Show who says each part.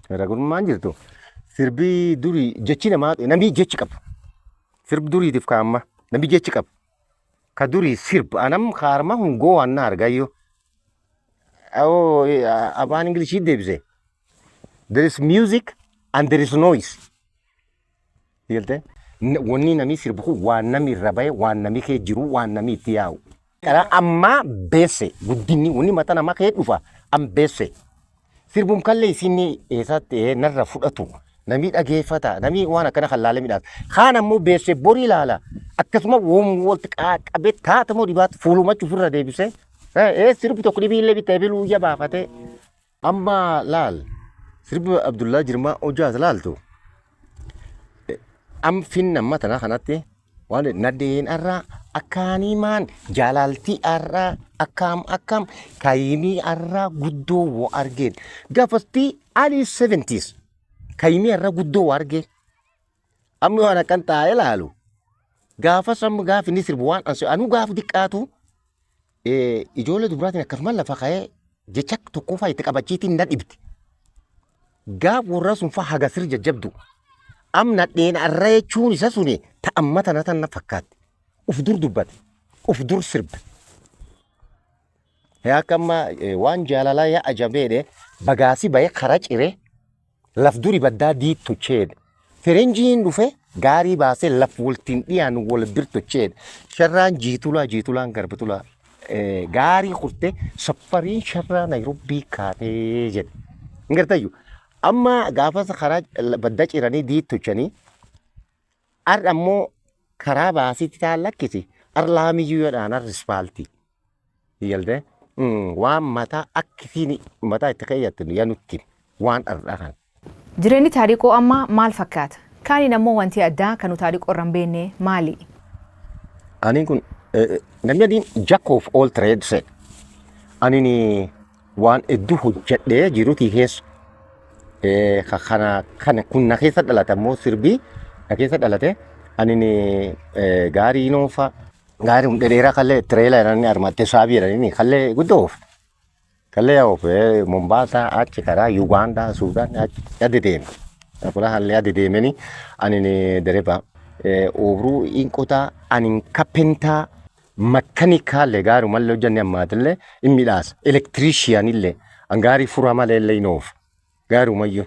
Speaker 1: Garaagarummaan jirtu sirbii durii jechi namaa namni jechi qabu. Sirbi duriitiif ka amma namni jechi qabu. Ka durii sirba anam kaarma hun gowaan na argayyoo. Oh, afaan Ingilishii deebise. There is music and there is noise. Galtee? Wanni namni sirbu kun waan namni irra bahe, waan namni kee jiru, waan namni itti yaa'u. Karaa ammaa beesse guddinni wanni mataa namaa kee dhufa am beesse. Sirbum kallee isin eessatti narra fudhatu, namni dhageeffata, namni waan akkana kan laalee midhaas. Kaan ammoo beesse borii ilaala, akkasuma woom walitti qabee taatamoo dhibaatu fuulumatti ofirra deebisee sirbi tokko dhibii illee bitee biluu ija baafatee. Amma laal, sirbi Abdullaa Jirmaa hojjaas laaltu am finna amma tana kanatti waan nadeen arraa akkaaniimaan jaalaltii arraa akkaam akkam kaayimii arraa guddoo woo argeen gaafasti early 70s kaayimii arraa guddoo woo argeen. Amma waan akkan taa'ee laalu gaafas amma gaaf inni sirbu waan anuu gaaf diqqaatu ijoollee dubraatiin akkasuma lafa ka'ee jecha tokkoffaa itti qabachiitiin na dhibdi. Gaaf warra sun fa'a haga sir jajjabdu. Am nadheen arra jechuun isa suni ta'amma tana tan na fakkaatti. Uf dur dubbate. Uf dur sirbe. Akka amma waan jaalalaa yaa ajabeedhe bagaasi bahee karaa ciree laf duri baddaa diid tocheedhe. Ferenjiin dhufe gaarii baasee laf waltiin dhiyaanu wal bir tocheedhe. Sharraan jiitulaa jiitulaan garbatulaa gaarii kurtee saffariin sharraa Naayiroobii kaatee jedhe. Hin gartayyu. Amma gaafas karaa baddaa ciranii diid tochanii, har'a ammoo karaa baasitti taan lakkisi har laamiyyuu jedhaan har ispaaltii. Galtee waan mataa akkisiin mataa itti keeyyattu yaa nutti waan har'aa kana.
Speaker 2: Jireenyi Taariqoo ammaa maal fakkaata? Kaaniin ammoo wanti addaa kan nu Taariqoo irra hin beekne maali?
Speaker 1: Ani kun namni adiin jack of all trades jedha. Ani waan hedduu hojjedhee jiruutii keessa. Kana kun na keessa dhalate, ammoo sirbii na keessa dhalate. Ani gaarii noofa, gaarii dhedheeraa kallee trailer jedhanii armaattee saabii jedhanii kallee guddoo oofa. Kallee oofe Mombaasaa achi karaa Yugaandaa, Suudaan achi adi deeme. Fuula hallee adi deemanii ani dereba oobruu hin qotaa, ani carpenter, mechanicallee gaarumallee hojjannee ammaatillee hin midhaasa. Electricianillee gaarii furaa malee illee hin oofu. Gaarumayyuu.